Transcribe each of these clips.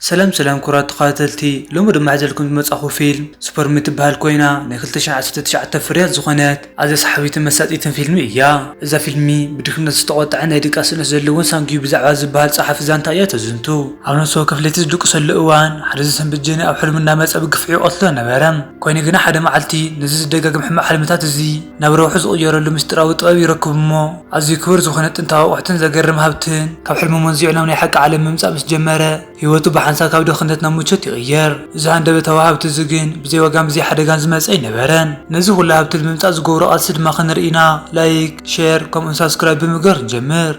ሰላም ሰላም ክቡራት ተኸታተልቲ፣ ሎሚ ድማ ሒዘልኩም ዝመጻኹ ፊልም ሱፐርሙን ትበሃል ኮይና፣ ናይ ክልተ ሽሕን ዓሰርተ ትሽዓተ ፍርያት ዝኾነት ኣዝያ ሰሓቢትን መሳጢትን ፊልሚ እያ። እዛ ፊልሚ ብድኽነት ዝተቖጥዐ ናይ ድቃስ ስእነት ዘለዎን ሳንግዩ ብዛዕባ ዝበሃል ጸሓፊ ዛንታ እያ ተዝንቱ። ኣብ ነፍሲ ወከፍ ለይቲ ዝድቅሰሉ እዋን፣ ሓደ ዘሰንብድ ጀኒ ኣብ ሕልሙ እናመጸ ብግፍዒ ይቐትሎ ነበረ። ኮይኑ ግና ሓደ መዓልቲ ነዚ ዝደጋግም ሕማቕ ሕልምታት እዚ ናብ ረብሑ ዝቕየረሉ ምስጢራዊ ጥበብ ይረክብ እሞ፣ ኣዝዩ ክቡር ዝኾነ ጥንታዊ ኣቑሑትን ዘገርም ሃብትን ካብ ሕልሙ መንዚዑ ናብ ናይ ሓቂ ዓለም ምምጻእ ምስ ጀመረ፣ ህይወቱ ብሓንሳብ ካብ ድኽነት ናብ ምቾት ይቕየር። እዚ ሃንደበታዊ ሃብቲ እዚ ግን ብዘይ ዋጋን ብዘይ ሓደጋን ዝመጸ ኣይነበረን። ነዚ ኩሉ ሃብቲ ንምምጻእ ዝገብሮ ቃልሲ ድማ ክንርኢ ኢና። ላይክ፣ ሼር፣ ከምኡውን ሳብስክራይብ ብምግባር ንጀምር።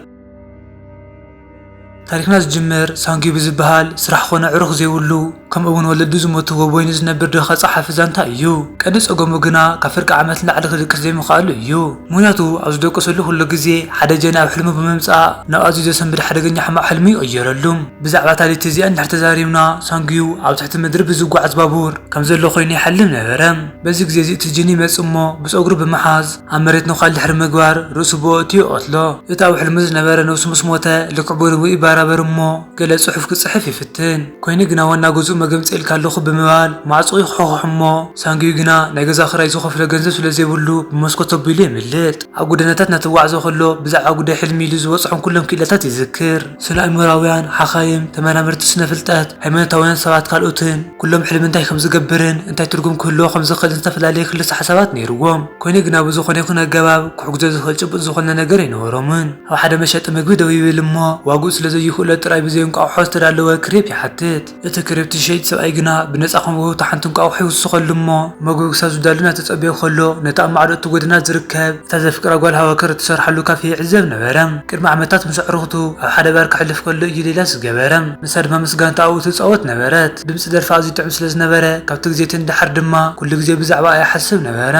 ታሪኽና ዝጅምር ሳንግዩ ብዝበሃል ስራሕ ኾነ ዕሩኽ ዘይብሉ፣ ከምኡ እውን ወለዱ ዝሞትዎ በይኑ ዝነብር ድኻ ጸሓፊ ዛንታ እዩ። ቀንዲ ጸገሙ ግና ካብ ፍርቂ ዓመት ንላዕሊ ክድቅስ ዘይምኽኣሉ እዩ። ምኽንያቱ ኣብ ዝደቀሰሉ ኩሉ ግዜ ሓደ ጀኒ ኣብ ሕልሙ ብምምጻእ ናብ ኣዝዩ ዘሰንብድ ሓደገኛ ሕማቕ ሕልሚ ይቕየረሉ። ብዛዕባ እታ ለይቲ እዚኣ እንድሕር ተዛሪብና፣ ሳንግዩ ኣብ ትሕቲ ምድሪ ብዝጓዓዝ ባቡር ከም ዘሎ ኮይኑ ይሓልም ነበረ። በዚ ግዜ እዚ እቲ ጅኒ ይመጽእ እሞ ብጸጉሩ ብምሓዝ ኣብ መሬት ነዃል ድሕሪ ምግባር ርእሱ ብእኡ ኣእትዩ ይቐትሎ። እቲ ኣብ ሕልሙ ዝነበረ ነብሱ ምስ ሞተ ልክዕ ብንቡእ ይበራበር እሞ ገለ ጽሑፍ ክጽሕፍ ይፍትን። ኮይኑ ግና ዋና ገዝኡ መገምጽ ኢልካ ኣለኹ ብምባል ማዕጾ ይኹሕኹሕ እሞ ሳንግዩ ግና ናይ ገዛ ክራይ ዝኸፍሎ ገንዘብ ስለ ዘይብሉ ብመስኮት ኣቢሉ የምልጥ። ኣብ ጎደናታት እናተጓዕዘ ከሎ ብዛዕባ ጉዳይ ሕልሚ ኢሉ ዝበጽሖም ኩሎም ክኢላታት ይዝክር። ስነ ኣእምሮኣውያን፣ ሓኻይም፣ ተመራመርቲ ስነ ፍልጠት፣ ሃይማኖታውያን ሰባት ካልኦትን ኩሎም ሕልሚ እንታይ ከም ዝገብርን እንታይ ትርጉም ክህልዎ ከም ዝኽእልን ዝተፈላለየ ክልተ ሓሳባት ነይርዎም። ኮይኑ ግና ብዝኾነ ይኹን ኣገባብ ክሕግዞ ዝኽእል ጭቡጥ ዝኾነ ነገር ኣይነበሮምን። ኣብ ሓደ መሸጢ ምግቢ ደው ይብል እሞ ዋግኡ ስለ ዘይኽእሎ ጥራይ ብዘይ እንቋቑሖ ዝተዳለወ ክሬፕ ይሓትት። እቲ ክሬፕ ዝሸይጥ ሰብኣይ ግና ብነጻ ከም ውህብቶ ሓንቲ እንቋቑሖ ይውስኸሉ እሞ መግቢ ክሳብ ዝዳሉ እናተጸበየ ከሎ ነቲ ኣብ ማዕዶ እቲ ጎደና ዝርከብ እታ ዘፍቅራ ጓል ሃዋከር እትሰርሓሉ ካፌ ይዕዘብ ነበረ። ቅድሚ ዓመታት ምስ ኣዕሩኽቱ ኣብ ሓደ ባር ከሕልፍ ከሎ እዩ ሌላ ዝገበረ። ንሳ ድማ ምስ ጋንታኡ ትጻወት ነበረት። ድምጺ ደርፋ ኣዝዩ ጥዑም ስለ ዝነበረ ካብቲ ግዜ እቲ ንደሓር ድማ ኩሉ ግዜ ብዛዕባኣ ይሓስብ ነበረ።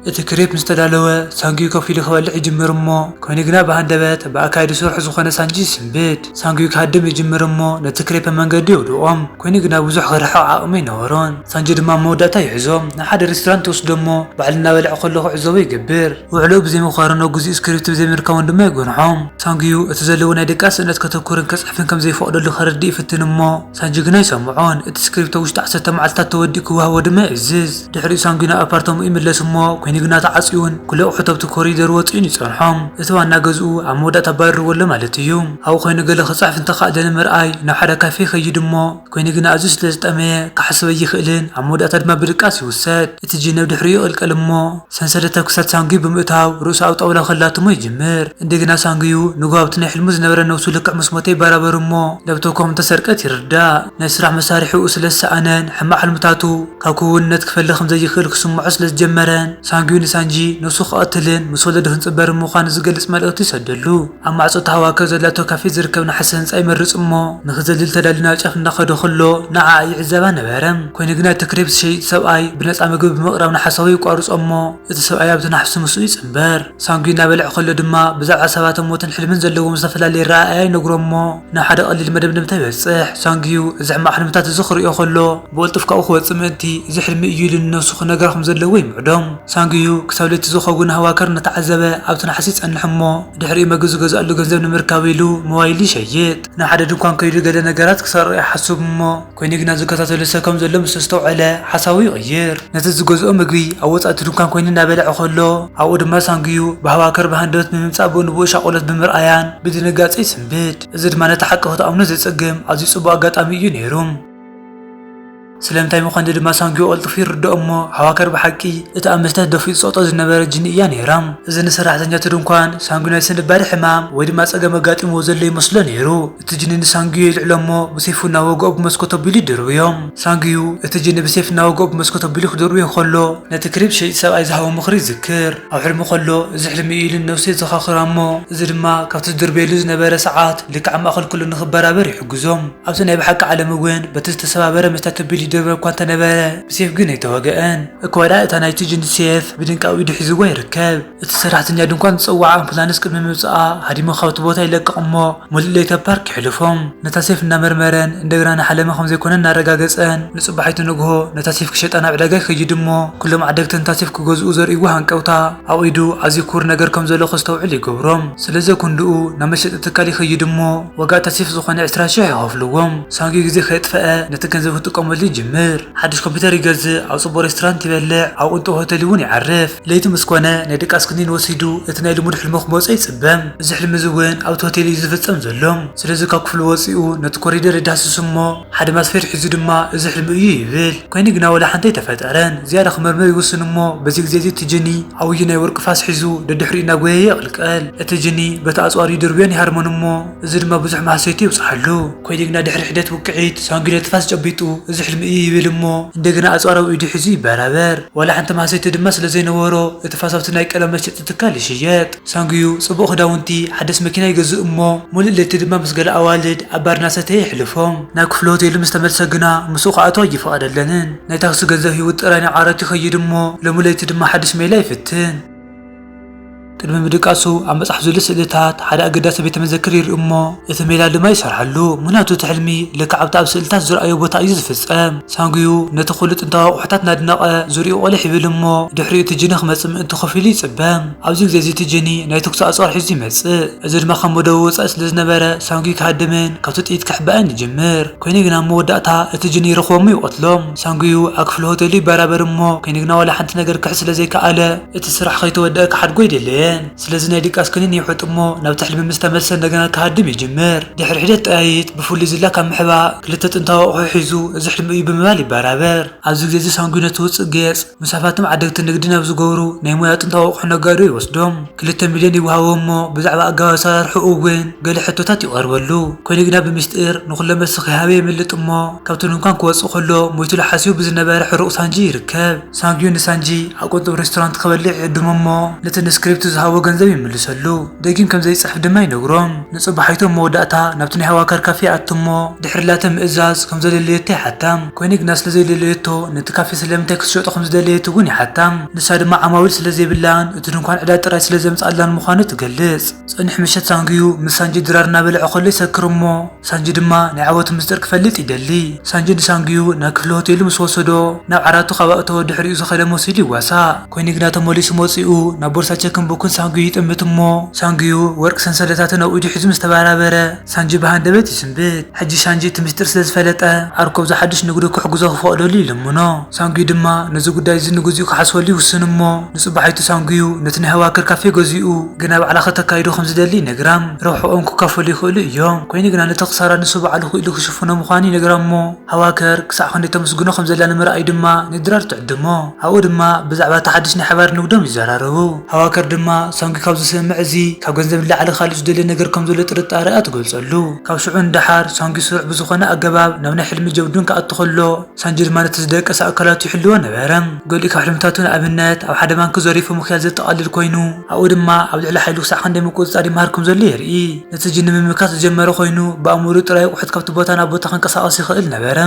እቲ ክሬፕ ምስ ተዳለወ ሳንግዩ ኮፍ ኢሉ ክበልዕ ይጅምር እሞ ኮይኑ ግና ብሃንደበት ብኣካይዱ ስርሑ ዝኾነ ሳንጂ ይስንብድ። ሳንግዩ ክሃድም ይጅምር እሞ ነቲ ክሬፕ ኣብ መንገዲ የውድቖ። ኮይኑ ግና ብዙሕ ክርሕቕ ዓቕሚ ኣይነበሮን። ሳንጂ ድማ ኣብ መወዳእታ ይሕዞ። ናብ ሓደ ሬስቶራንት ይወስዶ እሞ ባዕሉ እናበልዐ ከሎ ክዕዘቦ ይገብር። ውዕሎኡ ብዘይምኽባሩ ነግዙ ስክሪፕት ብዘይምርካቡን ድማ ይጎንሖ። ሳንግዩ እቲ ዘለዎ ናይ ድቃስ ስእነት ከተኩርን ከጽሕፍን ከም ዘይፈቕደሉ ከረድእ ይፍትን እሞ ሳንጂ ግና ኣይሰምዖን። እቲ ስክሪፕቶ ውሽጢ ዓሰርተ መዓልትታት ተወዲኡ ክወሃቦ ድማ ይእዝዝ። ድሕሪኡ ሳንግዩ ናብ ኣፓርታምኡ ይምለስ እሞ ኮይኑ ግና ተዓጽዩን ኩሉ ኣቑሑት ኣብቲ ኮሪደር ወጺኡን ይጸንሖም። እቲ ዋና ገዝኡ ኣብ መወዳእታ ኣባሪርዎ ኣሎ ማለት እዩ። ኣብኡ ኮይኑ ገለ ክጽሕፍ እንተኻእለ ንምርኣይ ናብ ሓደ ካፌ ይኸይድ እሞ ኮይኑ ግና ኣዝዩ ስለ ዝጠመየ ክሓስብ ኣይኽእልን፣ ኣብ መወዳእታ ድማ ብድቃስ ይውሰድ። እቲ ጂን ኣብ ድሕሪኡ ይቕልቀል እሞ ሰንሰለት ኣብ ክሳድ ሳንግዩ ብምእታው ርእሱ ኣብ ጣውላ ከላትሞ ይጅምር። እንደገና ሳንግዩ ንግሆ ኣብቲ ናይ ሕልሙ ዝነበረ ነብሱ ልክዕ ምስ ሞተ ይበራበር እሞ ናብ ተኮ ከም ተሰርቀት ይርዳእ። ናይ ስራሕ መሳርሒኡ ስለ ዝሰኣነን ሕማቕ ሕልምታቱ ካብ ክውንነት ክፈሊ ከም ዘይኽእል ክስምዖ ስለ ዝጀመረን ሳንግዩ ንሳንጂ ነብሱ ክቐትልን ምስ ወለዱ ክንጽበርን ምዃኑ ዝገልጽ መልእኽቲ ይሰደሉ። ኣብ ማዕጾ እቲ ሃዋከር ዘላቶ ካፌ ዝርከብ ነሓሲ ህንጻ ይመርጽ እሞ ንኽዘልል ተዳልዩ ናብ ጫፍ እናኸደ ከሎ ንዓኣ ይዕዘባ ነበረ። ኮይኑ ግና እቲ ክሬፕ ዝሸይጥ ሰብኣይ ብነጻ ምግቢ ብምቕራብ ንሓሳቡ ይቋርጾ እሞ እቲ ሰብኣይ ኣብቲ ናሕሲ ምስኡ ይጽንበር። ሳንጉ እናበልዐ ከሎ ድማ ብዛዕባ ሰባት ሞትን ሕልምን ዘለዎም ዝተፈላለየ ረኣእያ ይነግሮ እሞ ናብ ሓደ ቀሊል መደምደምታ ይበጽሕ። ሳንግዩ እዚ ሕማቕ ሕልምታት እዚ ክርእዮ ከሎ ብቕልጡፍ ካብኡ ክወጽእ ምእንቲ እዚ ሕልሚ እዩ ኢሉ ንነብሱ ክነግራ ከም ዘለዎ ይምዕዶ። ሳንግዩ ክሳብ ለይቲ ዝኸውን ሃዋከር እናተዓዘበ ኣብቲ ናሕሲ ይጸንሕ እሞ ድሕሪኡ መግቢ ዝገዝኣሉ ገንዘብ ንምርካብ ኢሉ ሞባይሉ ይሸይጥ። ናብ ሓደ ድንኳን ከይዱ ገለ ነገራት ክሰርቕ ይሓስብ እሞ ኮይኑ ግና ዝከታተሎ ሰብ ከም ዘሎ ምስ ኣስተውዐለ ሓሳቡ ይቕይር። ነቲ ዝገዝኦ ምግቢ ኣብ ወጻኢ እቲ ድንኳን ኮይኑ እናበልዐ ከሎ ኣብኡ ድማ ሳንግዩ ብሃዋከር ብሃንደበት ብምምጻእ ብኡ ንብኡ ሻቕሎት ብምርኣያን ብድንጋጸ ይስንብድ። እዚ ድማ ነቲ ሓቂ ክትኣምኖ ዘጸግም ኣዝዩ ጽቡቕ ኣጋጣሚ እዩ ነይሩ። ስለምንታይ ምዃኑ ድማ ሳንግዮ ቀልጢፉ ይርድኦ እሞ ሃዋከር ብሓቂ እቲ ኣብ መስትያት ደፊኡ ዝጸቕጦ ዝነበረ ጅኒ እያ ነይራ። እዚ ንሰራሕተኛ እቲ ድንኳን ሳንግዮ ናይ ስንባደ ሕማም ወይ ድማ ጸገም ኣጋጢምዎ ዘሎ ይመስሎ ነይሩ። እቲ ጅኒ ንሳንግዮ ይልዕሎ እሞ ብሴፉ እናወግኦ ብመስኮት ኣቢሉ ይድርብዮ። ሳንግዩ እቲ ጅኒ ብሴፍ እናወግኦ ብመስኮት ኣቢሉ ክድርብዮ ከሎ ነቲ ክሬፕ ሸይጥ ሰብኣይ ዝሃቦ ምኽሪ ይዝክር። ኣብ ሕልሙ ከሎ እዚ ሕልሚ እዩ ኢሉ ንነብሱ የዘኻኽራ እሞ እዚ ድማ ካብቲ ዝድርበየሉ ዝነበረ ሰዓት ልክዕ ኣብ ማእከል ኩሉ ንኽበራበር ይሕግዞም። ኣብቲ ናይ ብሓቂ ዓለም እውን በቲ ዝተሰባበረ መስትያት ኣቢሉ ይደብረ እኳ እንተነበረ፣ ብሴፍ ግን ኣይተወግአን። እኳ ደኣ እታ ናይ ትጅኒ ሴፍ ብድንቂ ኣብ ኢዱ ሒዝዋ ይርከብ። እቲ ሰራሕተኛ ድንኳን ዝጸውዓ ኣምቡላንስ ቅድሚ ምምጽኣ፣ ሃዲሙ ካብቲ ቦታ ይለቅቕ እሞ፣ ሙሉእ ለይቲ ኣብ ፓርክ የሕልፎም። ነታ ሴፍ እናመርመረን እንደገና ንሓለመ ከም ዘይኮነ እናረጋገጸን፣ ንጽባሒቱ ንግሆ ነታ ሴፍ ክሸጣ ናብ ዕዳጋ ይኸይድ እሞ፣ ኩሎም ዓደግቲ ነታ ሴፍ ክገዝኡ ዘርእይዎ ሃንቀውታ፣ ኣብ ኢዱ ኣዝዩ ክቡር ነገር ከም ዘሎ ከስተውዕል ይገብሮም። ስለዚ ክንድኡ ናብ መሸጢ ትካል ይኸይድ እሞ፣ ዋጋ እታ ሴፍ ዝኾነ ዕስራ ሽሕ ይኸፍልዎም። ሳንጊ ግዜ ከየጥፈአ ነቲ ገንዘብ ክጥቀመሉ ይጅምር። ሓድሽ ኮምፒውተር ይገዝእ፣ ኣብ ጽቡቕ ሬስቶራንት ይበልዕ፣ ኣብ ቅንጡብ ሆቴል እውን ይዓርፍ። ለይቲ ምስ ኮነ ናይ ድቃስ ክኒን ወሲዱ እቲ ናይ ልሙድ ሕልሙ ክመጾ ይጽበም። እዚ ሕልሚ እዚ እውን ኣብቲ ሆቴል እዩ ዝፍጸም ዘሎ። ስለዚ ካብ ክፍሉ ወጺኡ ነቲ ኮሪደር ይዳስስ እሞ ሓደ ማስፌር ሒዙ ድማ እዚ ሕልሚ እዩ ይብል። ኮይኑ ግና ወላ ሓንቲ ኣይተፈጠረን። ዝያዳ ክመርምር ይውስን እሞ በዚ ግዜ እዚ ትጅኒ ዓብዪ ናይ ወርቂ ፋስ ሒዙ ደድሕሪኡ እናጎየየ ይቕልቀል። እቲ ጅኒ በቲ ኣጽዋር ይድርብዮን ይሃርሞን እሞ እዚ ድማ ብዙሕ ማህሰይቲ የብጽሓሉ። ኮይኑ ግና ድሕሪ ሒደት ውቅዒት ሳንጊ ነቲ ፋስ ጨቢጡ እዚ ሕልሚ እዩ ይብል እሞ እንደገና ኣጽዋር ኣብ ኢዱ ሒዙ ይበራበር። ዋላ ሓንቲ ማህሰይቲ ድማ ስለ ዘይነበሮ እቲ ፋስ ኣብቲ ናይ ቀለም መሸጢ ትካል ይሽየጥ። ሳንግዩ ጽቡቕ ክዳውንቲ፣ ሓደስ መኪና ይገዝእ እሞ ሙሉእ ለይቲ ድማ ምስ ገለ ኣዋልድ ኣብ ባር እናሰተየ የሕልፎም። ናብ ክፍሊ ሆቴሉ ምስ ተመልሰ ግና ምስኡ ክኣትዋ ኣይፈቐደለንን። ናይ ታክሲ ገንዘብ ሂቡ ጥራይ ናብ ዓራት ይኸይድ እሞ ሎሚ ለይቲ ድማ ሓድሽ ሜላ ይፍትን። ቅድሚ ምድቃሱ ኣብ መጽሓፍ ዘሎ ስእልታት ሓደ ኣገዳሲ ቤተ መዘክር ይርኢ እሞ እቲ ሜላ ድማ ይሰርሓሉ። ምኽንያቱ እቲ ሕልሚ ልክዕ ኣብቲ ኣብ ስእልታት ዝረኣዮ ቦታ እዩ ዝፍጸም። ሳንግዩ ነቲ ኩሉ ጥንታዊ ኣቑሑታት እናድነቐ ዙሪኡ ቆሊሕ ይብል እሞ ድሕሪኡ እቲ ጅኒ ክመጽእ ምእንቲ ኮፍ ኢሉ ይጽበ። ኣብዚ ግዜ እዚ እቲ ጅኒ ናይ ተኩሲ ኣጽዋር ሒዙ ይመጽእ። እዚ ድማ ከም መደቡ ወጻኢ ስለ ዝነበረ ሳንግዩ ክሃድምን ካብቲ ጥይት ክሕባእን ይጅምር። ኮይኑ ግና ኣብ መወዳእታ እቲ ጅኒ ይረኽቦም ይቐትሎም። ሳንግዩ ኣብ ክፍሊ ሆቴሉ ይበራበር እሞ ኮይኑ ግና ዋላ ሓንቲ ነገር ክሕዝ ስለ ዘይከኣለ እቲ ስራሕ ከይተወደኣ ክሓድጎ ኣይደለየን። ስለዚ ናይ ድቃስ ክኒን ይውሕጥ እሞ ናብቲ ሕልሚ ምስ ተመልሰ እንደገና ክሃድም ይጅምር። ድሕሪ ሒደት ጠያይት ብፍሉይ ዝላ ካብ ምሕባእ ክልተ ጥንታዊ ኣቑሑ ሒዙ እዚ ሕልሚ እዩ ብምባል ይበራበር። ኣብዚ ግዜ እዚ ሳንግዩ ነቲ ውፅእ ገፅ ምስ ሃፋትም ዓደግቲ ንግዲ ናብ ዝገብሩ ናይ ሞያ ጥንታዊ ኣቑሑ ነጋዶ ይወስዶም። ክልተ ሚልዮን ይወሃቦ እሞ ብዛዕባ ኣገባብ ኣሰራርሕኡ እውን ገለ ሕቶታት ይቐርበሉ። ኮይኑ ግና ብምስጢር ንኹሎም መልሲ ከይሃበ የምልጥ እሞ ካብቲ ድንኳን ክወፅእ ከሎ ሞይቱሉ ሓሲቡ ብዝነበረ ሕሩቕ ሳንጂ ይርከብ። ሳንግዩ ንሳንጂ ኣብ ቅንጡብ ሬስቶራንት ክበልዕ ይዕድሞ እሞ ነቲ ንስክሪፕቱ ዝሃቦ ገንዘብ ይምልሰሉ። ደጊም ከም ዘይጽሕፍ ድማ ይነግሮም። ንጽባሒቱ ኣብ መወዳእታ ናብቲ ናይ ሃዋከር ካፌ ይኣቱ እሞ ድሕሪ ላተ ምእዛዝ ከም ዘደለየቶ ይሓታም። ኮይኑ ግና ስለ ዘይደለየቶ ነቲ ካፌ ስለምንታይ ክትሸጦ ከም ዝደለየት እውን ይሓታም። ንሳ ድማ ዓማዊል ስለ ዘይብላን እቲ ድንኳን ዕዳ ጥራይ ስለ ዘምጽኣላን ምዃኑ ትገልጽ። ጸኒሕ ምሸት ሳንግዩ ምስ ሳንጂ ድራር እናበልዐ ከሎ ይሰክር እሞ ሳንጂ ድማ ናይ ዓወቱ ምስጢር ክፈልጥ ይደሊ። ሳንጂ ንሳንግዩ ናብ ክፍሊ ሆቴሉ ምስ ወሰዶ ናብ ዓራቱ ካብ ኣእተወ ድሕሪኡ ዝኸደ መሲሉ ይዋሳእ። ኮይኑ ግና ተመሊሱ መጺኡ ናብ ቦርሳ ቸክን ቡክን ሳንግዩ ይጥምት እሞ ሳንግዩ ወርቂ ሰንሰለታትን ኣብ ኢዱ ሒዙ ምስ ተበራበረ ሳንጂ ብሃንደበት ይስንብት። ሕጂ ሳንጂ እቲ ምስጢር ስለ ዝፈለጠ ዓርኩ ኣብዚ ሓድሽ ንግዱ ክሕግዞ ክፈቕደሉ ይልምኖ። ሳንግዩ ድማ ነዚ ጉዳይ እዚ ንግዚኡ ክሓስበሉ ይውስን እሞ ንጽባሒቱ ሳንግዩ ነቲ ናይ ሃዋከር ካፌ ገዚኡ ግና ባዕላ ከተካይዶ ከም ዝደሊ ይነግራም። ረብሕኦም ክካፈሉ ይኽእሉ እዮም። ኮይኑ ግና ነቲ ክሳራ ንሱ ባዕሉ ክኢሉ ክሽፍኖ ምዃኑ ይነግራ እሞ ሃዋከር ክሳዕ ክንደይ ተመስግኖ ከም ዘላ ንምርኣይ ድማ ንድራር ትዕድሞ። ኣብኡ ድማ ብዛዕባ እቲ ሓድሽ ናይ ሓባር ንግዶም ይዘራረቡ። ሃዋከር ድማ ሳንጊ ካብ ዝስምዕ እዚ ካብ ገንዘብ ንላዕሊ ካልእ ዝደልዮ ነገር ከም ዘሎ ጥርጣሬኣ ትገልጸሉ። ካብ ሽዑ ንደሓር ሳንጊ ስሩዕ ብዝኾነ ኣገባብ ናብ ናይ ሕልሚ ጀብዱን ክኣቱ ከሎ ሳንጂ ድማ ነቲ ዝደቀሰ ኣካላቱ ይሕልዎ ነበረ። ገሊኡ ካብ ሕልምታቱ ንኣብነት ኣብ ሓደ ባንክ ዘሪፉ ምኽያድ ዘጠቓልል ኮይኑ ኣብኡ ድማ ኣብ ልዕሊ ሓይሉ ክሳዕ ክንደይ ምቁጽጻር ይመሃር ከም ዘሎ የርኢ። ነቲ ጅን ንምምካት ዝጀመረ ኮይኑ ብኣእምሩ ጥራይ ኣቑሑት ካብቲ ቦታ ናብ ቦታ ክንቀሳቐስ ይኽእል ነበረ።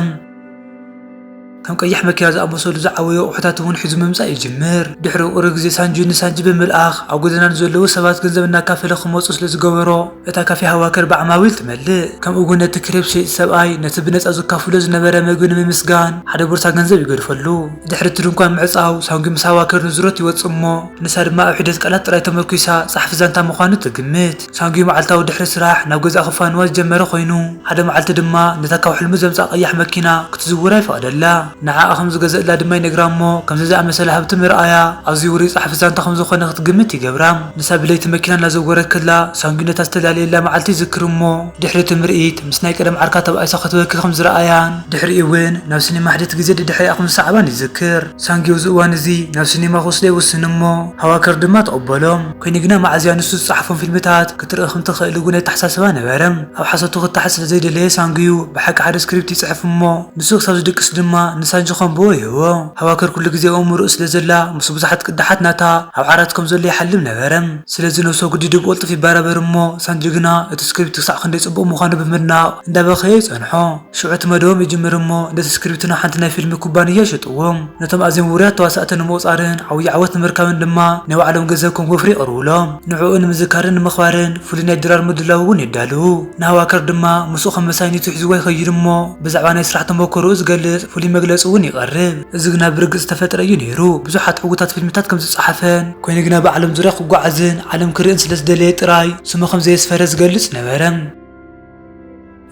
ከም ቀያሕ መኪና ዝኣመሰሉ ዝዓበዩ ኣቑሑታት እውን ሒዙ ምምጻእ ይጅምር። ድሕሪ ቁሩብ ግዜ ሳንጂ ንሳንጂ ብምልኣኽ ኣብ ጎደና ንዘለዉ ሰባት ገንዘብ እናካፈለ ክመጹ ስለ ዝገበሮ እታ ካፌ ሃዋከር ብዓማዊል ትመልእ። ከምኡ እውን ነቲ ክሬፕ ሸይጥ ሰብኣይ ነቲ ብነጻ ዘካፍሎ ዝነበረ መግቢ ንምምስጋን ሓደ ቦርሳ ገንዘብ ይገድፈሉ። ድሕሪ እቲ ድንኳን ምዕጻው ሳንጊ ምስ ሃዋከር ንዝሮት ይወጽእ እሞ ንሳ ድማ ኣብ ሒደት ቃላት ጥራይ ተመርኲሳ ጸሓፊ ዛንታ ምዃኑ ትግምት። ሳንጊ መዓልታዊ ድሕሪ ስራሕ ናብ ገዛ ክፋንዋ ዝጀመረ ኮይኑ ሓደ መዓልቲ ድማ ነታ ካብ ሕልሙ ዘምጽኣ ቀያሕ መኪና ክትዝውራ ይፈቕደላ። ንዓኣ ከም ዝገዝእላ ድማ ይነግራ እሞ ከምዚ ዝኣመሰለ ሃብቲ ምርኣያ ኣዝዩ ውሩይ ጸሓፊ ዛንታ ከም ዝኾነ ክትግምት ይገብራ። ንሳ ብለይቲ መኪና እናዘወረት ከላ ሳንጊ ነታ ዝተላለየላ መዓልቲ ይዝክር እሞ ድሕሪ እቲ ምርኢት ምስ ናይ ቀደም ዓርካ ተባኢሳ ክትበኪ ከም ዝረኣያን ድሕሪኡ እውን ናብ ሲኒማ ሕደት ግዜ ደድሕሪኣ ከም ዝሰዓባን ይዝክር። ሳንጊ ኣብዚ እዋን እዚ ናብ ሲኒማ ክወስዶ ይውስን እሞ ሃዋከር ድማ ተቐበሎም። ኮይኑ ግና መዓዝያ ንሱ ዝጸሓፎም ፊልምታት ክትርኢ ከም ትኽእል እውን ኣተሓሳስባ ነበረ። ኣብ ሓሶቱ ክተሓዝ ስለ ዘይደለየ ሳንግዩ ብሓቂ ሓደ ስክሪፕት ይጽሕፍ እሞ ንሱ ክሳብ ዝድቅስ ድማ ንሳንጂ ከምብቦ ይህቦ። ሃዋከር ኩሉ ግዜ ኣእምሮኡ ስለ ዘላ፣ ምስ ብዙሓት ቅዳሓት ናታ ኣብ ዓራት ከም ዘሎ ይሓልም ነበረ። ስለዚ ነብሲ ወግዲ ብቕልጡፍ ይበራበር እሞ፣ ሳንጂ ግና እቲ ስክሪፕት ክሳዕ ክንደይ ጽቡቕ ምዃኑ ብምድናቕ እንዳበኸየ ይጸንሖ። ሽዑ እቲ መደቦም ይጅምር እሞ፣ ነቲ ስክሪፕት ናብ ሓንቲ ናይ ፊልም ኩባንያ ይሸጥዎ። ነቶም ኣዝዮም ውሩያት ተዋሳእቲ ንምቑጻርን ዓብዪ ዓወት ንምርካብን ድማ ናይ ባዕሎም ገንዘብ ከም ወፍሪ ይቕርቡሎም። ንዕኡ ንምዝካርን ንምኽባርን ፍሉይ ናይ ድራር ምድላው እውን የዳልዉ። ንሃዋከር ድማ ምስኡ ከም መሳይኒቱ ሒዝዎ ይኸይድ እሞ፣ ብዛዕባ ናይ ስራሕ ተመክሮኡ ዝገልጽ ፍሉይ መግለጺ እውን ይቐርብ። እዚ ግና ብርግጽ ዝተፈጥረ እዩ ነይሩ። ብዙሓት ዕዉታት ፊልምታት ከም ዝጸሓፈን፣ ኮይኑ ግና ብዓለም ዙርያ ክጓዓዝን ዓለም ክርእን ስለ ዝደለየ ጥራይ ስሙ ከም ዘየስፈረ ዝገልጽ ነበረ።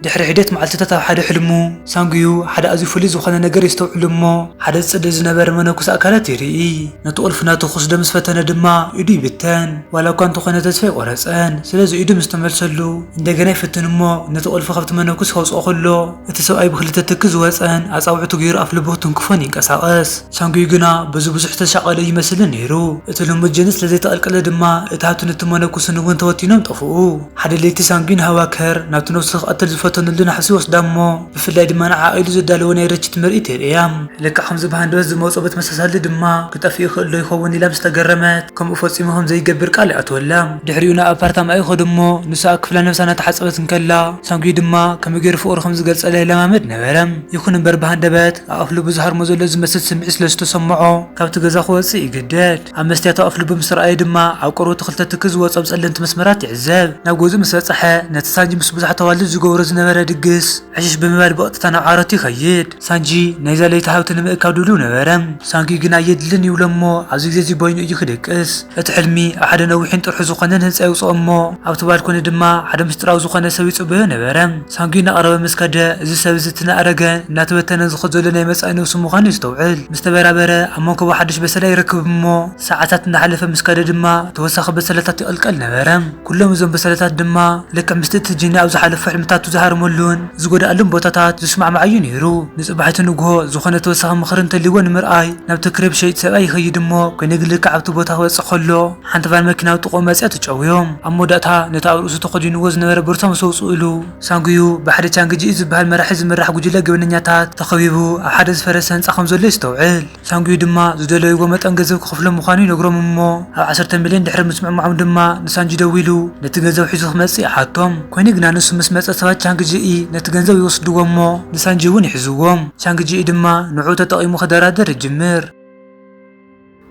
ድሕሪ ሒደት መዓልትታት ኣብ ሓደ ሕልሙ፣ ሳንጉዩ ሓደ ኣዝዩ ፍሉይ ዝኾነ ነገር የስተውዕል እሞ፣ ሓደ ዝጽሊ ዝነበረ መነኩስ ኣካላት ይርኢ። ነቲ ቁልፊ ናቱ ክወስዶ ምስ ፈተነ ድማ ኢዱ ይብተን። ዋላ እኳ እንተኾነ ተስፋ ኣይቆረጸን። ስለዚ ኢዱ ምስ ተመልሰሉ፣ እንደገና ይፍትን እሞ፣ ነቲ ቁልፊ ካብቲ መነኩስ ከውጽኦ ከሎ፣ እቲ ሰብኣይ ብክልተ ትኪ ዝወጸን ኣጻብዕቱ ገይሩ ኣፍ ልቡ ክትንክፎን ይንቀሳቐስ። ሳንጉዩ ግና በዚ ብዙሕ ዝተሻቐለ ይመስልን ነይሩ። እቲ ልሙድ ጀኒ ስለ ዘይተቐልቀለ ድማ፣ እቲ ሃብቲ ነቲ መነኩስ እውን ተወቲኖም ጠፍኡ። ሓደ ለይቲ ሳንጉዩ ንሃዋከር ናብቲ ነብሱ ክቐትል ዝፈተነሉ ናሕሲ ይወስዳ እሞ፣ ብፍላይ ድማ ንዓኣ ኢሉ ዘዳለዎ ናይ ርችት ምርኢት የርእያ። ልክዕ ከምዚ ብሃንደበት ዝመጾ በተመሳሳሊ ድማ ክጠፍእ ይኽእል ዶ ይኸውን ኢላ ምስ ተገረመት፣ ከምኡ ፈጺሙ ከም ዘይገብር ቃል ይኣትወላ። ድሕሪኡ ናብ ኣፓርታማ ይኸዱ እሞ፣ ንሳ ኣብ ክፍላ ነብሳ እናተሓጸበት እንከላ፣ ሳንጉዩ ድማ ከመይ ገይሩ ፍቕሩ ከም ዝገልጸላ ይለማመድ ነበረ። ይኹን እምበር ብሃንደበት ኣፍ ልቡ ዝሃርሞ ዘሎ ዝመስል ስምዒት ስለ ዝተሰምዖ፣ ካብቲ ገዛ ክወጽእ ይግደድ። ኣብ መስትያቱ ኣፍ ልቡ ምስ ረኣየ ድማ፣ ኣብ ቆርበቱ ክልተ ትኪ ዝወጾም ጸለምቲ መስመራት ይዕዘብ። ናብ ገዝኡ ምስ በጽሐ፣ ነቲ ሳንጂ ምስ ብዙሓት ኣዋልድ ዝገብሮ ዝነበረ ድግስ ዕሽሽ ብምባል ብቐጥታ ናብ ዓረቱ ይኸይድ። ሳንጂ ናይዛ ለይቲ ሃብቲ ንምእካብ ድሉው ነበረ። ሳንጉዩ ግና ኣየድልን ይብሎ እሞ፣ ኣብዚ ግዜ እዚ በይኑ እዩ ክድቅስ። እቲ ሕልሚ ኣብ ሓደ ነዊሕን ጥርሑ ዝኾነን ህንጻ የውጽኦ እሞ፣ ኣብቲ ባልኮኒ ድማ ሓደ ምስጢራዊ ዝኾነ ሰብ ይጽበዮ ነበረ። ሳንጉዩ እናቐረበ ምስ ከደ፣ እዚ ሰብ እዚ እቲ እናኣረገን እናተበተነን ዝኸድ ዘሎ ናይ መጻኢ ነብሱ ምዃኑ የስተውዕል። ምስ ተበራበረ፣ ኣብ መንከቡ ሓድሽ በሰላ ይረክብ እሞ፣ ሰዓታት እናሓለፈ ምስ ከደ ድማ ተወሳኺ በሰላታት ይቕልቀል ነበረ። ኩሎም እዞም በሰላታት ድማ ልክዕ ምስቲ እቲ ጂኒ ኣብ ዝሓለፎ ሕልምታቱ ዝሃረመሉን ዝጎድኣሉን ቦታታት ዝስማዕማዕ እዩ ነይሩ። ንጽባሒቱ ንግሆ ዝኾነ ተወሳኺ ምኽሪ እንተልይዎ ንምርኣይ ናብቲ ክሬፕ ሸይጥ ሰብኣይ ይኸይድ እሞ፣ ኮይኑ ግን ልክዕ ኣብቲ ቦታ ክበጽሕ ከሎ፣ ሓንቲ ቫን መኪና ኣብ ጥቕኡ መጽያ ትጨውዮ። ኣብ መወዳእታ ነቲ ኣብ ርእሱ ተኸዲንዎ ዝነበረ ቦርሳ ምስ ኣውጽኡሉ፣ ሳንጉዩ ብሓደ ቻንግ ጂኢ ዝበሃል መራሒ ዝምራሕ ጉጅለ ገበነኛታት ተኸቢቡ ኣብ ሓደ ዝፈረሰ ህንጻ ከም ዘሎ የስተውዕል። ሳንጉዩ ድማ ዝደለይዎ መጠን ገንዘብ ክኸፍሎም ምዃኑ ይነግሮም እሞ፣ ኣብ ዓሰርተ ሚልዮን ድሕሪ ምስምዕማዖም ድማ ንሳንጂ ደዊሉ ነቲ ገንዘብ ሒዙ ክመጽእ ይሓቶም። ኮይኑ ግና ንሱ ምስ መጸ ሰባት ቻንግ ጂኢ ነቲ ገንዘብ ይወስድዎ እሞ ንሳንጂ እውን ይሕዝዎም። ቻንግ ጂኢ ድማ ንዕኡ ተጠቒሙ ክደራደር ይጅምር።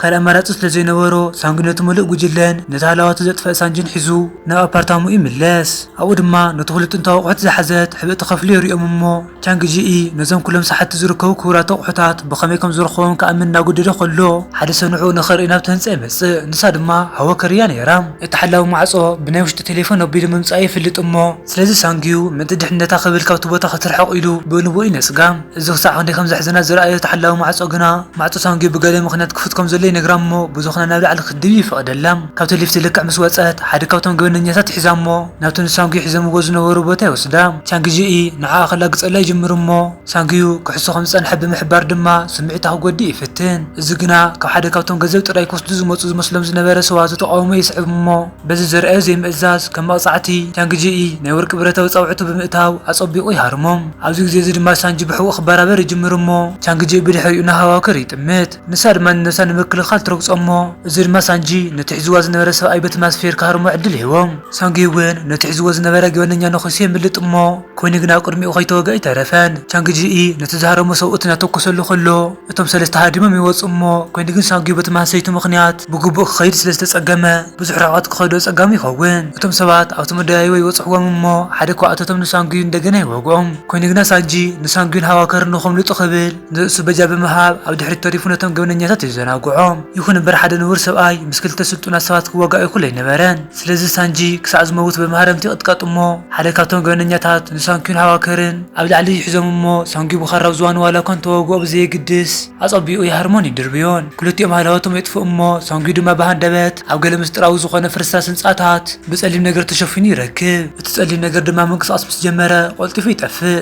ካልእ ኣማራጺ ስለ ዘይነበሮ ሳንጉዩ ነቲ ምሉእ ጉጅለን ነቲ ሃለዋቱ ዘጥፈአ ሳንጂን ሒዙ ናብ ኣፓርታምኡ ይምለስ። ኣብኡ ድማ ነቲ ኩሉ ጥንታዊ ኣቑሑት ዝሓዘት ሕብእቲ ክፍሊ የርእዮም እሞ ቻንግ ጂኢ ነዞም ኩሎም ሰሓቲ ዝርከቡ ክቡራት ኣቑሑታት ብኸመይ ከም ዝረኸቦም ክኣምን እናጎደሎ ከሎ፣ ሓደ ሰብ ንዕኡ ንኸርኢ ናብቲ ህንጻ ይመጽእ። ንሳ ድማ ሃዋከር እያ ነይራ። እቲ ሓላዊ ማዕጾ ብናይ ውሽጢ ቴሌፎን ኣቢሉ ምምጻኡ ይፍልጥ እሞ፣ ስለዚ ሳንግዩ ምእንቲ ድሕነታ ክብል ካብቲ ቦታ ክትርሕቕ ኢሉ ብኡ ንብኡ ይነጽጋ። እዚ ክሳዕ ክንደይ ከም ዘሕዘና ዝረኣዮ እቲ ሓላዊ ማዕጾ ግና፣ ማዕጾ ሳንግዩ ብገለ ምኽንያት ክፉት ከም ዘሎ ይነግራ እሞ፣ ብዝኾነ ናብ ላዕሊ ክትድይብ ይፈቕደላ። ካብቲ ሊፍት ልክዕ ምስ ወጸት፣ ሓደ ካብቶም ገበነኛታት ይሕዛ እሞ፣ ናብቲ ንሳንግዩ ሒዞምዎ ዝነበሩ ቦታ ይወስዳ። ቻንግ ጂኢ ንዓኣ ከላግጸላ ይጅምር እሞ፣ ሳንግዩ ክሕሶ ከም ዝጸንሐ ብምሕባር ድማ ስምዒታ ክጎድእ ይፍትን። እዚ ግና ካብ ሓደ ካብቶም ገንዘብ ጥራይ ክወስዱ ዝመጹ ዝመስሎም ዝነበረ ሰባት ተቓውሞ ይስዕብ እሞ፣ በዚ ዝረኣዮ ዘይምእዛዝ ከም መቕጻዕቲ ቻንግ ጂኢ ናይ ወርቂ ብረታዊ ጻውዒቱ ብምእታው ኣጸቢቑ ይሃርሞም። ኣብዚ ግዜ እዚ ድማ ሳንጂ ብሕቡእ ክበራበር ይጅምር እሞ፣ ቻንግ ጂኢ ብድሕሪኡ ንሃዋከር ይጥምት። ንሳ ድማ ንነብሳ ንምክልኻል ትረግጾ እሞ፣ እዚ ድማ ሳንጂ ነቲ ሒዝዋ ዝነበረ ሰብኣይ በቲ ማስፌር ክሃርሞ ዕድል ይህቦ። ሳንጊ እውን ነቲ ሒዝዎ ዝነበረ ገበነኛ ነኺሱ የምልጥ እሞ፣ ኮይኑ ግና ኣብ ቅድሚኡ ከይተወግአ ኣይተረፈን። ቻንግ ጂኢ ነቲ ዝሃረሞ ሰብኡት እናተኮሰሉ ከሎ፣ እቶም ሰለስተ ሃዲሞም ይወጹ እሞ፣ ኮይኑ ግን ሳንጊ በቲ ማህሰይቱ ምኽንያት ብግቡእ ክኸይድ ስለ ዝተጸገመ፣ ብዙሕ ርሕቐት ክኸዶ ጸጋሚ ይኸውን። እቶም ሰባት ኣብቲ መደያይቦ ይበጽሕዎም እሞ፣ ሓደ ካብኣቶም ንሳንጊ እንደገና ይወግኦም። ኮይኑ ግና ሳንጂ ንሳንጊን ሃዋከርን ንኸምልጡ ክብል ንርእሱ በጃ ብምሃብ ኣብ ድሕሪት ተሪፉ ነቶም ገበነኛታት የዘናግዖም። ይኹን እምበር ሓደ ንቡር ሰብኣይ ምስ ክልተ ስልጡናት ሰባት ክዋጋእ እኹል ኣይነበረን። ስለዚ ሳንጂ ክሳዕ ዝመውት ብመሃረምቲ ይቕጥቀጥ እሞ፣ ሓደ ካብቶም ገበነኛታት ንሳንጊን ሃዋከርን ኣብ ላዕሊ ይሕዞም እሞ፣ ሳንጊ ብኻራ ዝዋን ዋላ እኳ እንተወግኦ ብዘየግድስ፣ ኣጸቢቑ ይሃርሞን ይድርብዮን። ክልቲኦም ሃለዋቶም የጥፍኡ እሞ፣ ሳንጊ ድማ ብሃንደበት ኣብ ገለ ምስጢራዊ ዝኾነ ፍርስራስ ህንጻታት ብጸሊም ነገር ተሸፊኑ ይረክብ። እቲ ጸሊም ነገር ድማ ምንቅስቓስ ምስ ጀመረ፣ ቀልጢፉ ይጠፍእ።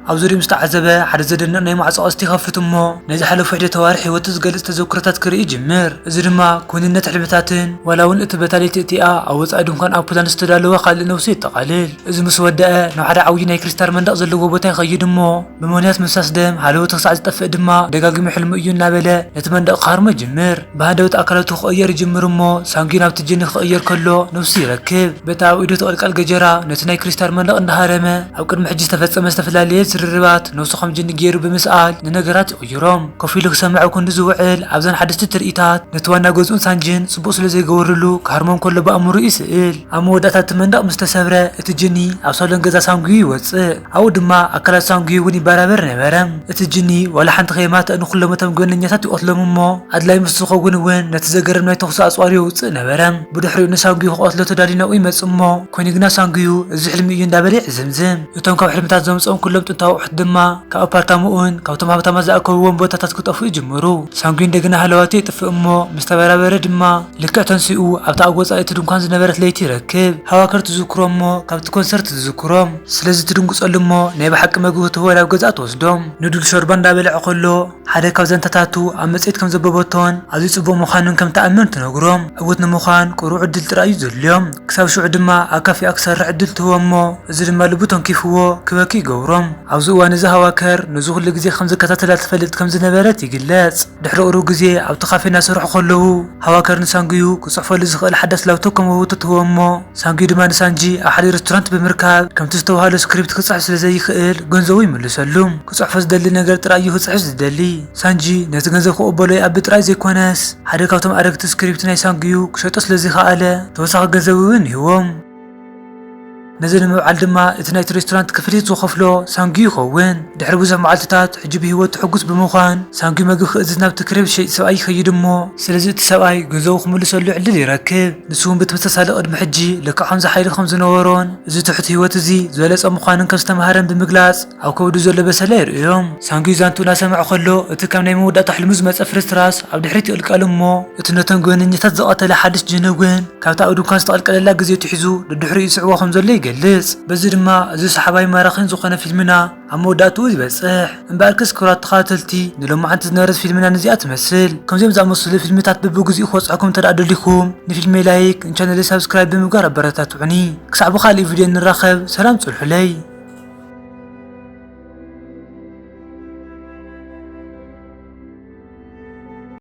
ኣብ ዙርያኡ ምስ ተዓዘበ ሓደ ዘደንቕ ናይ ማዕጾ ቅስት ይኸፍት እሞ ናይ ዝሓለፉ ሒደት ኣዋርሕ ህይወቱ ዝገልጽ ተዘክሮታት ክርኢ ይጅምር። እዚ ድማ ክውንነት ሕልምታትን ዋላ እውን እቲ በታ ለይቲ እቲኣ ኣብ ወጻኢ ድንኳን ኣብ ፕላን ዝተዳለወ ካልእ ነብሱ የጠቓልል። እዚ ምስ ወደአ ናብ ሓደ ዓብዪ ናይ ክሪስታል መንደቕ ዘለዎ ቦታ ይኸይድ እሞ ብምኽንያት ምፍሳስ ደም ሃለወቱ ክሳዕ ዝጠፍእ ድማ ደጋጊሙ ሕልሙ እዩ እናበለ ነቲ መንደቕ ክሃርሞ ይጅምር። ብሃንደበት ኣካላቱ ክቕየር ይጅምር እሞ ሳንጊ ናብ ትጅኒ ክቕየር ከሎ ነብሱ ይረክብ። በታ ኣብ ኢዱ ትቕልቀል ገጀራ ነቲ ናይ ክሪስታል መንደቕ እንዳሃረመ ኣብ ቅድሚ ሕጂ ዝተፈጸመ ዝተፈላለየ ዝርርባት ነብሱ ከም ጅኒ ገይሩ ብምስኣል ንነገራት ይቕይሮም። ኮፍ ኢሉ ክሰምዕ ኣብ ክንዱ ዝውዕል ኣብዘን ሓደስቲ ትርኢታት ነቲ ዋና ገዝኡን ሳንጂን ጽቡቕ ስለ ዘይገበርሉ ክሃርሞም ከሎ ብኣእምሮኡ ይስእል። ኣብ መወዳእታ እቲ መንደቕ ምስ ተሰብረ እቲ ጅኒ ኣብ ሳሎን ገዛ ሳንጉዩ ይወጽእ። ኣብኡ ድማ ኣካላት ሳንጉዩ እውን ይበራበር ነበረ። እቲ ጅኒ ዋላ ሓንቲ ከየማትኣ ንኹሎም እቶም ገበነኛታት ይቐትሎም እሞ ኣድላይ ምስ ዝኸውን እውን ነቲ ዘገርም ናይ ተኹሲ ኣጽዋር የውጽእ ነበረ። ብድሕሪኡ ንሳንጉዩ ክቐትሎ ተዳልዩ ናብኡ ይመጽእ እሞ ኮይኑ ግና ሳንጉዩ እዚ ሕልሚ እዩ እንዳበለ ይዕዝምዝም። እቶም ካብ ሕልምታት ዘምጽኦም ኩሎም ጥንታዊ ኣቑሑት ድማ ካብ ኣፓርታማኡን ካብቶም ሃብታማት ዝኣከብዎም ቦታታት ክጠፍኡ ይጅምሩ። ሳንጉዩ እንደገና ሃለዋቱ የጥፍእ እሞ ምስ ተበራበረ ድማ ልክዕ ተንሲኡ ኣብታ ኣብ ወጻኢ እቲ ድንኳን ዝነበረት ለይቲ ይረክብ። ሃዋከር ትዝክሮ እሞ ካብቲ ኮንሰርት ትዝክሮም። ስለዚ ትድንግጸሉ እሞ ናይ ብሓቂ መግቢ ክትህቦ ናብ ገዛእ ትወስዶም። ኑድል ሾርባ እንዳበልዐ ከሎ ሓደ ካብ ዛንታታቱ ኣብ መጽሔት ከም ዘንበበቶን ኣዝዩ ጽቡቕ ምዃኑን ከም ትኣምን ትነግሮም። ዕዉት ንምዃን ቁሩብ ዕድል ጥራይ እዩ ዘድልዮም። ክሳብ ሽዑ ድማ ኣብ ካፌኣ ክሰርሕ ዕድል ትህቦ እሞ እዚ ድማ ልቡ ተንኪፍዎ ክበኪ ይገብሮም። ኣብዚ እዋን እዚ ሃዋከር ነዚ ኩሉ ግዜ ከም ዝከታተላ ትፈልጥ ከም ዝነበረት ይግለጽ። ድሕሪ ቁሩብ ግዜ ኣብቲ ካፌ እናሰርሑ ከለዉ ሃዋከር ንሳንጉዩ ክጽሕፈሉ ዝኽእል ሓዳስ ላፕቶፕ ከም ውህብቶ ትህቦ እሞ ሳንጊ ድማ ንሳንጂ ኣብ ሓደ ሬስቶራንት ብምርካብ ከምቲ ዝተባህሎ ስክሪፕት ክጽሕፍ ስለ ዘይኽእል ገንዘቡ ይምልሰሉ። ክጽሕፎ ዝደሊ ነገር ጥራይ እዩ ክጽሕፍ ዝደሊ። ሳንጂ ነቲ ገንዘብ ክቕበሎ ይኣቢ ጥራይ ዘይኮነስ ሓደ ካብቶም ኣረግቲ ስክሪፕት ናይ ሳንጊዩ ክሸጦ ስለ ዝኸኣለ ተወሳኺ ገንዘብ እውን ይህቦም። ነዚ ንምብዓል ድማ እቲ ናይቲ ሬስቶራንት ክፍሊት ዝኸፍሎ ሳንጊ ይኸውን። ድሕሪ ብዙሕ መዓልትታት ሕጂ ብህይወቱ ሕጉስ ብምዃን ሳንጊ መግቢ ክእዝዝ ናብቲ ክሬብ ዝሸይጥ ሰብኣይ ይኸይድ እሞ ስለዚ እቲ ሰብኣይ ገንዘቡ ክምልሰሉ ዕድል ይረክብ። ንሱ እውን ብተመሳሳሊ ቅድሚ ሕጂ ልክዕ ከምዚ ሓይሊ ከም ዝነበሮን እዚ ትሑት ህይወት እዚ ዝበለጸ ምዃኑን ከም ዝተምሃረን ብምግላጽ ኣብ ከብዱ ዘሎ በሰላ የርእዮም። ሳንጊ ዛንቱ እናሰምዐ ከሎ እቲ ካብ ናይ መወዳእታ ሕልሙ ዝመጸ ፍርስራስ ኣብ ድሕሪት ይቕልቀል እሞ እቲ ነቶም ገበነኛታት ዝቐተለ ሓድሽ ጅን እውን ካብታ ኣብ ድንኳን ዝተቐልቀለላ ግዜ ኣትሒዙ ንድሕሪኡ ይስዕቦ ከም ዘሎ ይገልጽ። በዚ ድማ እዚ ሰሓባይ ማራኺን ዝኾነ ፊልምና ኣብ መወዳእትኡ ይበጽሕ። እምበኣርከስ ክቡራት ተኸታተልቲ ንሎማዓንቲ ዝነበረት ፊልምና ነዚኣ ትመስል። ከምዚኦም ዝኣመሰሉ ፊልምታት በብግዚኡ ክበጽሐኩም እንተ ደኣ ደሊኹም ንፊልመይ ላይክ ንቻነለይ ሳብስክራይብ ብምግባር ኣበረታትዑኒ። ክሳዕ ብኻልእ ቪድዮ ንራኸብ ሰላም ጽንሑለይ።